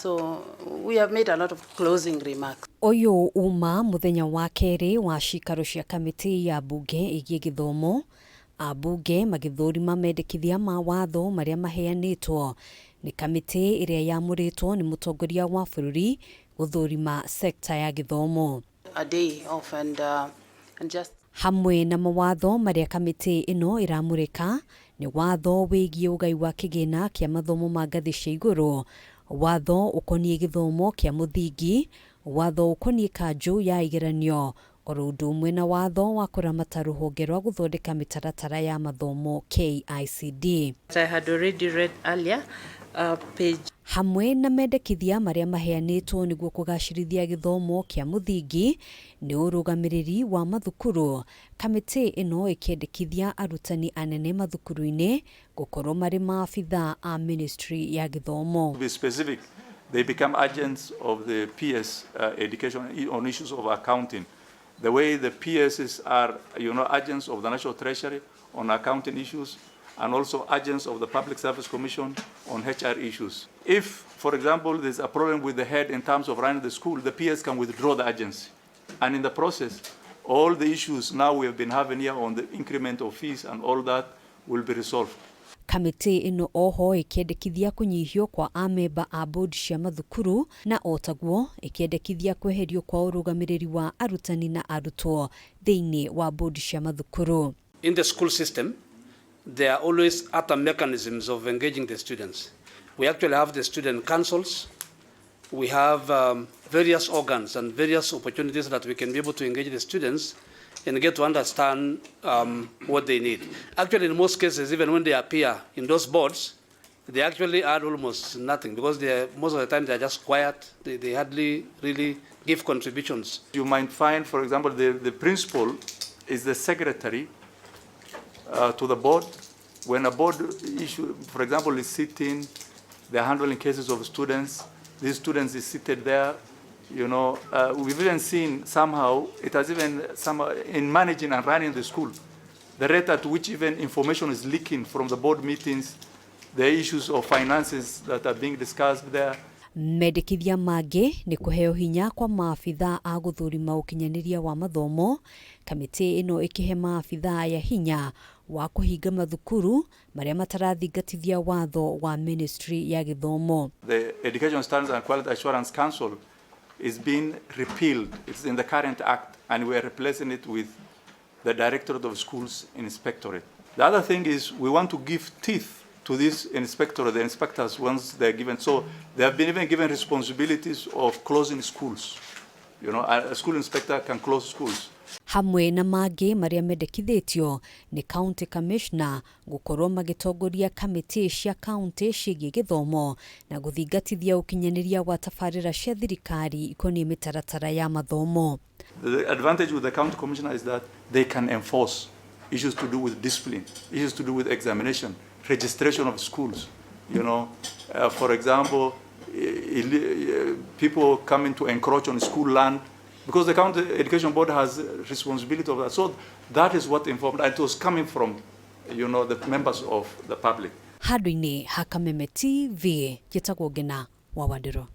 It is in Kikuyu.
So we have made a lot of closing remarks. Ũyũ uma mũthenya wa kerĩ wa cikaro cia kamĩtĩ ya mbunge ĩgiĩ gĩthomo, ambunge magĩthũrima mendekithia ma watho marĩa maheanĩtwo nĩ kamĩtĩ ĩrĩa yamũrĩtwo nĩ mũtongoria wa bũrũri gũthũrima sekta ya gĩthomo. A day off and just Hamwe na mawatho marĩa kamĩtĩ ĩno ĩramũrĩka nĩ watho wĩgiĩ ũgai wa kĩgĩna kĩa mathomo ma ngathĩ cia igũrũ, watho ũkoniĩ gĩthomo kĩa mũthingi, watho ũkoniĩ kanjũ ya igeranio, oro ũndũ ũmwe na watho wa kũramata rũhonge rwa gũthondeka mĩtaratara ya mathomo KICD. I had already read earlier, page Hamwe na mendekithia marĩa maheanĩtwo nĩguo kũgacĩrithia gĩthomo kĩa mũthingi nĩ ũrũgamĩrĩri wa mathukuru, kamĩtĩ ĩno ĩkĩendekithia arutani anene mathukuru-inĩ gũkorwo marĩ maabithaa a ministry ya gĩthomo. To be specific, they become agents of the PS education on issues of accounting. The way the PSs are agents of the National Treasury on accounting issues and also agents of the Public Service Commission on HR issues. If, for example, there's a problem with the head in terms of running the school, the PS can withdraw the agency. And in the process, all the issues now we have been having here on the increment of fees and all that will be resolved. Kamĩtĩ ĩno oho ĩkĩendekithia kũnyihio kwa amemba a bodi cia mathukuru na otaguo ĩkĩendekithia kweherio kwa ũrũgamĩrĩri wa arutani na arutwo thĩinĩ wa bodi cia mathukuru. In the school system, there are always other mechanisms of engaging the students. We actually have the student councils. We have various organs and various opportunities that we can be able to engage the students and get to understand what they need. Actually, in most cases, even when they appear in those boards, they actually add almost nothing because most of the time they are just quiet. They hardly really give contributions. You might find, for example, the principal is the secretary to the board. When a board issue, for example, is sitting, they're handling cases of students. These students is seated there. We've even seen somehow, it has even somehow, in managing and running the school, the rate at which even information is leaking from the board meetings, the issues of finances that are being discussed there. Mendekithia mangĩ nĩ kũheo hinya kwa maabithaa a gũthũrima ũkinyanĩria wa mathomo, kamĩtĩ ĩno ĩkĩhe maabithaa aya hinya wa kũhinga mathukuru marĩa matarathingatithia watho wa ministry ya gĩthomo. The Education Standards and Quality Assurance Council is being repealed. It's in the current act, and we are replacing it with the Directorate of Schools Inspectorate. The other thing is we want to give teeth to this inspectorate, the inspectors, once they're given. So they have been even given responsibilities of closing schools. A school inspector can close schools. Hamwe na mangĩ marĩa mendekithĩtio nĩ county commissioner gũkorwo magĩtongoria kamĩtĩ cia kaunti ciĩgiĩ gĩthomo na gũthingatithia ũkinyanĩria wa tabarĩra cia thirikari ikoniĩ mĩtaratara ya mathomo. The advantage with the county commissioner is that they can enforce issues to do with discipline, issues to do with examination, registration of schools. For example, people coming to encroach on school land, because the county education board has responsibility of that. So that is what informed, and it was coming from the members of the public. Handũ-inĩ ha Kameme TV, njĩtagwo Ngena wa Wandĩro.